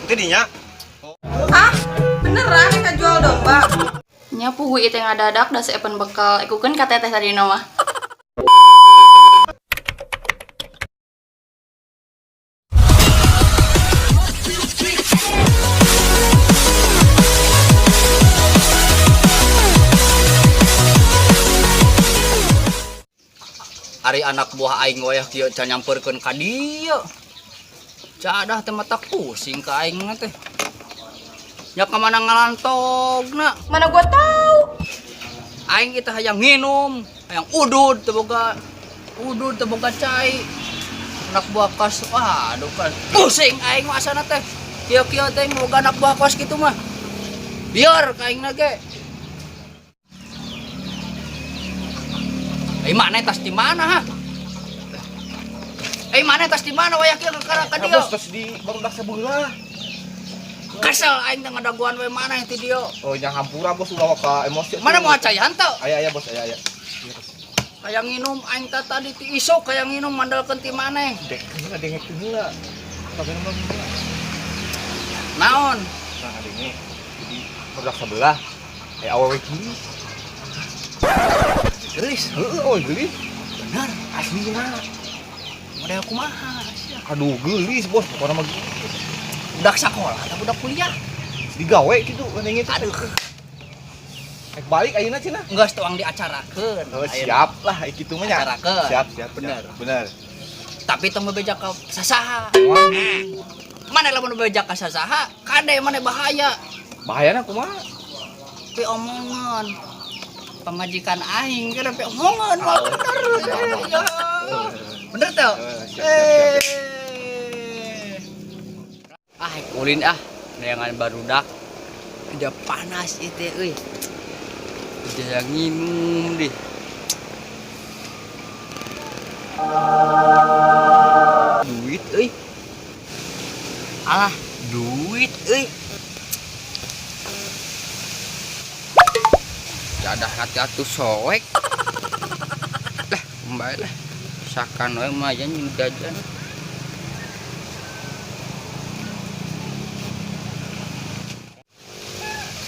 Itu dinya. Hah? Beneran mereka jual domba? Nya puguh ieu teh ngadadak da seepen bekal ikukeun ka teteh tadi mah. Ari anak buah aing wayah kieu can nyamperkeun ka dieu. Cadah teh mata pusing ka aing teh. Nya ka mana ngalantogna? Mana gua tahu. Aing kita hayang nginum, hayang udud teu boga udud teu boga cai. Anak buah kos, waduh kan pusing aing mah asana teh. Kieu-kieu teh boga anak buah kos kitu mah. Biar ka aing ge. Eh mana tas di mana ha? Eh mana tas di mana wayah kieu kakara ka dieu? Bos terus di barudak sebelah. Kesel aing teh ngadaguan we mana ti dieu. Oh, yang hampura bos ulah ka emosi. Mana mau cai henteu? Aya aya bos, aya aya. Hayang nginum aing teh tadi ti isuk hayang nginum mandalkeun ti maneh. Dek, heula dengek heula. Kabeh mah heula. Naon? Nah, ngadenge. Jadi barudak sebelah. Eh awewe geulis. Geulis. Heeh, oh geulis. Bener. Aslina. Model kumaha sia? Aduh, geulis bos, pokokna mah geulis. Budak sakola atau budak kuliah? Digawe gitu ngadenge teh. Aduh, Rek balik ayeuna cenah. geus tuang diacarakeun. Oh, siap lah kitu mah nya. Acarakeun. Siap, siap. Bener. Siap. Bener. Tapi tong bebeja ka sasaha. Wah, Mana lamun bebeja ka sasaha, kade mana bahaya. bahayana kumaha? Pi omongan. Pamajikan aing kira pi omongan wah bener. Ya. Bener teu? Siap, siap, siap. Ah, ulin ah, neangan barudak. Udah panas itu euy. Udah nginum deh. Duit euy. Alah, duit euy. Jadah hati atuh soek. Lah, kembali lah. Sakan we mah nya jajan.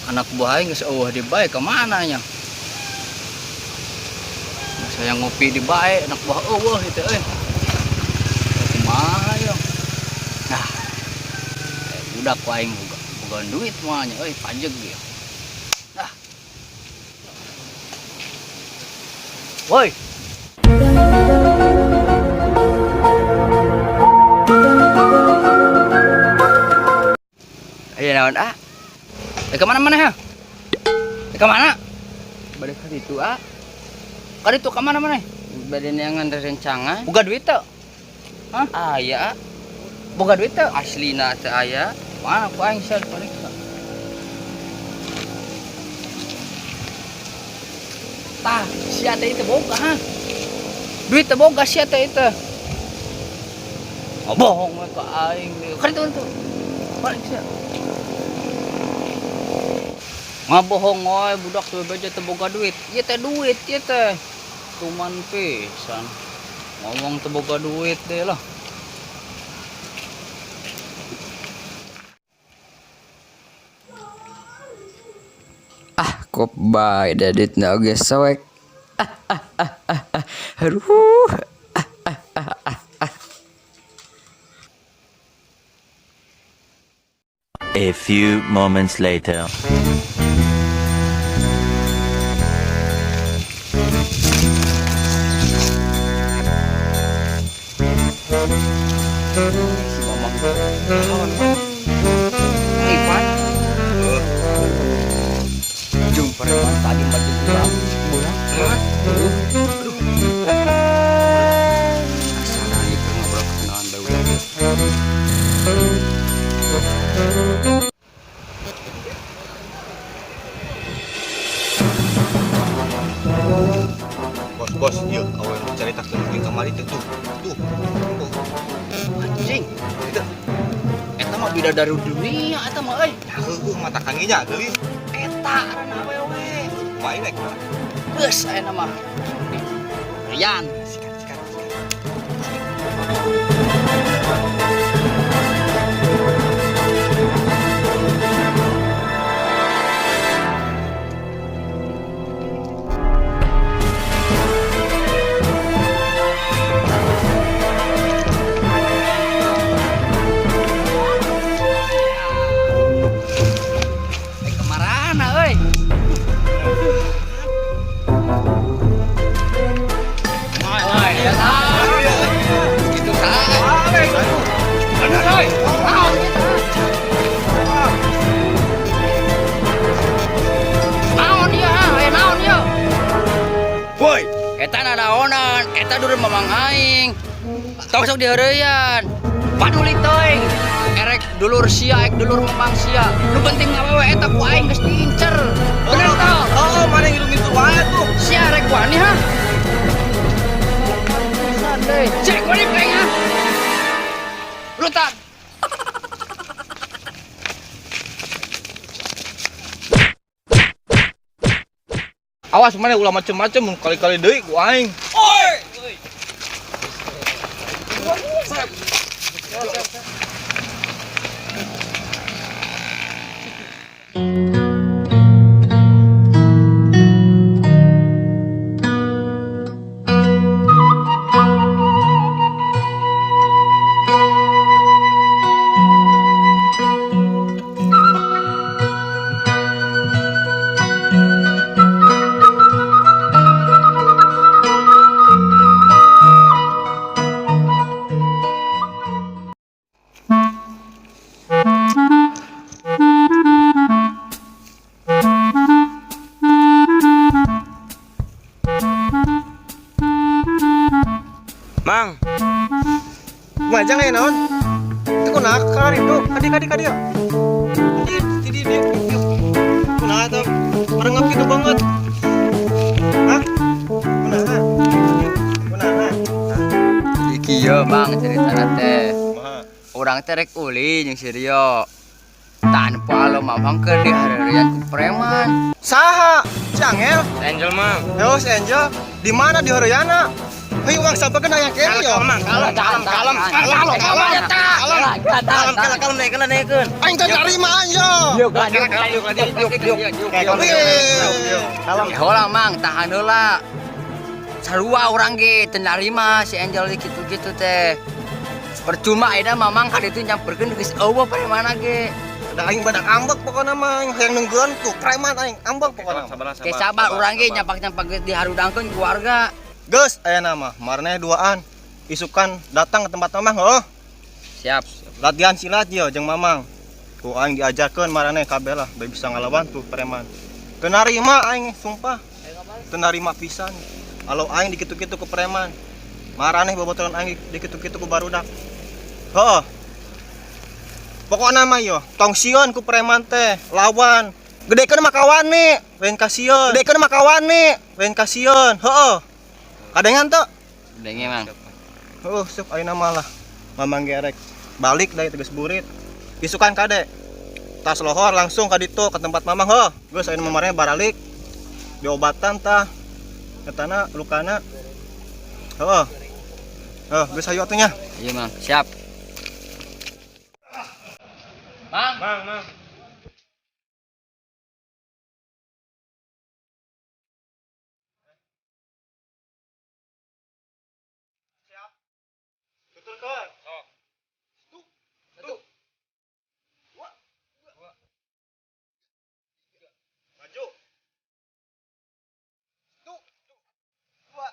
Anak buah aing geus eueuh di bae ka mana nya? Saya ngopi di bae, anak buah eueuh itu euy. Kumaha yo? Nah, budak ku aing boga duit mah nya euy pajeg ieu. Nah. Woi. Ayo naon ah? Ke mana mana ha? Ke mana? Bade ka ditu ah. Ka ditu ka mana mana? Bade neangan rerencangan. Boga duit teu? Hah? Aya ah. Boga duit teu? Aslina teu aya. Mana ku aing sia pariksa. Tah, sia teh teu boga ha. Duit teu boga sia teh itu. Bohong we ka aing. Ka ditu ditu. Pariksa. Ngabohong we budak teu beja teu boga duit. Ieu teh duit ieu teh. Tuman pisan. Ngomong teu boga duit deh lah. Ah, kop bae da duitna oge soek. Ah ah ah ah. Ah. Aduh. Ah ah ah ah ah. A few moments later. Si Mamang naon? Ipan. Jeung preman tadi mah jeung urang. Urang. Aduh. Asana ieu keur ngobrol kenalan baru lagi. Bos, bos, ieu awewe nu caritakeun jeung kamari teh tuh. Tuh. Tuh. Anjing. Itu. Eta mah bidadari dunia eta mah euy. Heueuh mata kange nya geulis. Eta ngaranna awewe. Kumaha rek? Geus ayeuna mah. Rian. Sikat, sikat, sikat. Ya tah. Gitu tah. Bener euy. Naon kitu? Naon ieu ah? Aya naon ieu? Woi, eta nanaonan, eta dulur mamang aing. Tong sok diheureuyan. Paduli teuing. Erek dulur sia, erek dulur mamang sia. Nu penting awewe eta ku aing geus diincer. Bener tau? Oh, mana yang ngilu-ngilu wae tuh. Sia rek wani ha? Cek wani aing ha? Lu tak. Awas mana ulah macem-macem mun kali-kali deui ku aing. Oi! Mang. Majang aya naon? Itu kunaha kalar itu? Kadi kadi kadi ya. Di di di di. Kunaha tuh? Merengap gitu banget. Hah? Kunaha? Kunaha? Jadi kieu Mang ceritana teh. Kumaha? Urang teh rek ulin jeung si Rio. Tanpa alo mamang keur dihareureun ku preman. Saha? Si Angel? Angel Mang. Yo, si Angel. Di mana di Horoyana? Hei, uang sampai kena yang kiri yo. Kalem, kalem, kalem, kalem, kalem, kalem, kalem, kalem, kalem, naikkeun, naikkeun. Aing teh tarima aing yo. Kalem. Heula Mang, tahan heula. Sarua urang ge teu narima si Angel kitu-kitu teh. Percuma ayeuna mamang ka ditu nyamperkeun geus eueuh premana ge. Da aing badak ambek pokona mah aing hayang nungguan tuh preman aing ambek pokona. Ke sabar urang ge nyampak-nyampak geus diharudangkeun ku warga. Geus aya nama marane duaan. Isukan datang ke tempat mamang heuh. Siap. Latihan silat yo jeung mamang. Ku aing diajarkeun marane kabeh lah bae bisa ngalawan tuh preman. Teu narima aing sumpah. Teu narima pisan. Alo aing dikitu-kitu ku preman. Maraneh bobotoran aing dikitu-kitu ku barudak. Heuh. Pokokna mah yo, tong sieun ku preman teh, lawan. Gedekeun mah kawane, lain kasieun. Gedekeun mah kawane, lain kasieun. Heuh. Kadengan teu? Denge Mang. Heuh, sup ayeuna mah lah. Mamang gerek. Balik deui tegas burit. Isukan kade. Tas lohor langsung ka ditu ke tempat mamang heuh. Geus ayeuna mah baralik. Diobatan tah. Etana lukana. Heuh. Heuh, geus hayu atuh nya. Iya Mang, siap. Mang, Mang, Mang. Tuturkeun. Sok. Satu. Dua. Dua. Tiga. Maju. Satu. Dua.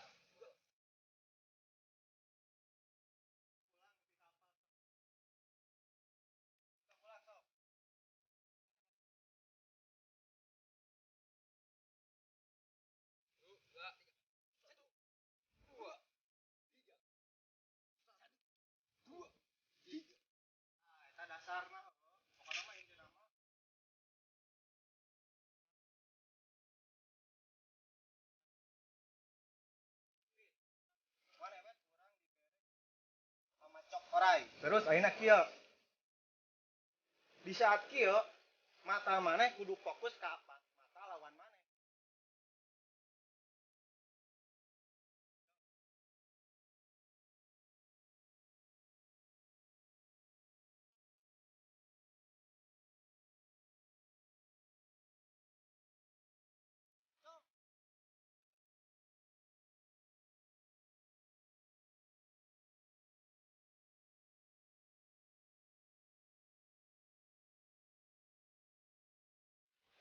Terus akhirnya kieu. Di saat kieu mata maneh kudu fokus ke apa? Mata lawan maneh.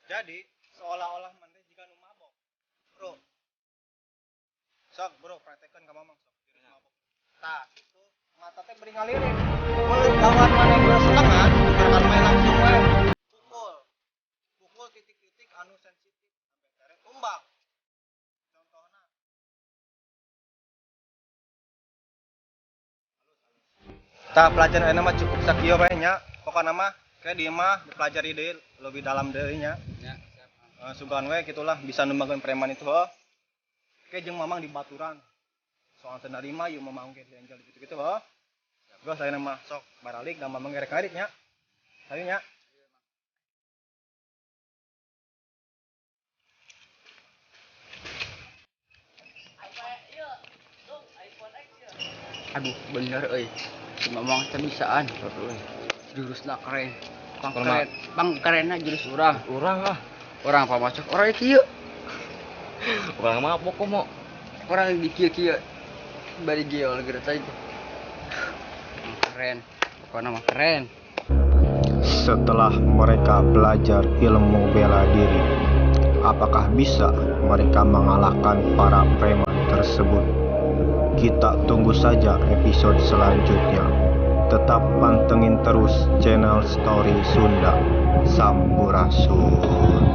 Jadi seolah-olah maneh jiga nu mabok. Bro. Sok bro, praktekkeun ka mamang sok. Tah, gitu. Mata teh beri ngalirik. Mun lawan maneh geus setengah, gerakan maneh langsung we pukul. Pukul titik-titik anu sensitif sampai tere tumbang. Contohna. Tah, pelajaran ayeuna mah cukup sakieu we nya. Pokona mah kayak di mah dipelajari deui lebih dalam deui nya. Ya, siap. Sugan we gitulah bisa numbangkeun preman itu heuh. Oke, jeung Mamang di baturan. Soal teu narima ieu Mamang ge di Angel gitu-gitu heuh. Geus ayeuna mah sok baralik da Mamang gerek ngarit nya. Hayu nya. Aduh, bener euy. Si Mamang teh bisaan. Jurusna keren. Pang keren, pang kerenna jurus urang. Urang ah. Urang pamasuk orang kieu. Urang mah pokok mau. Orang di kieu-kieu. Bari geol geura teh. Keren. Pokokna mah keren. Setelah mereka belajar ilmu bela diri, apakah bisa mereka mengalahkan para preman tersebut? Kita tunggu saja episode selanjutnya. Tetap pantengin terus channel Story Sunda. Sampurasun.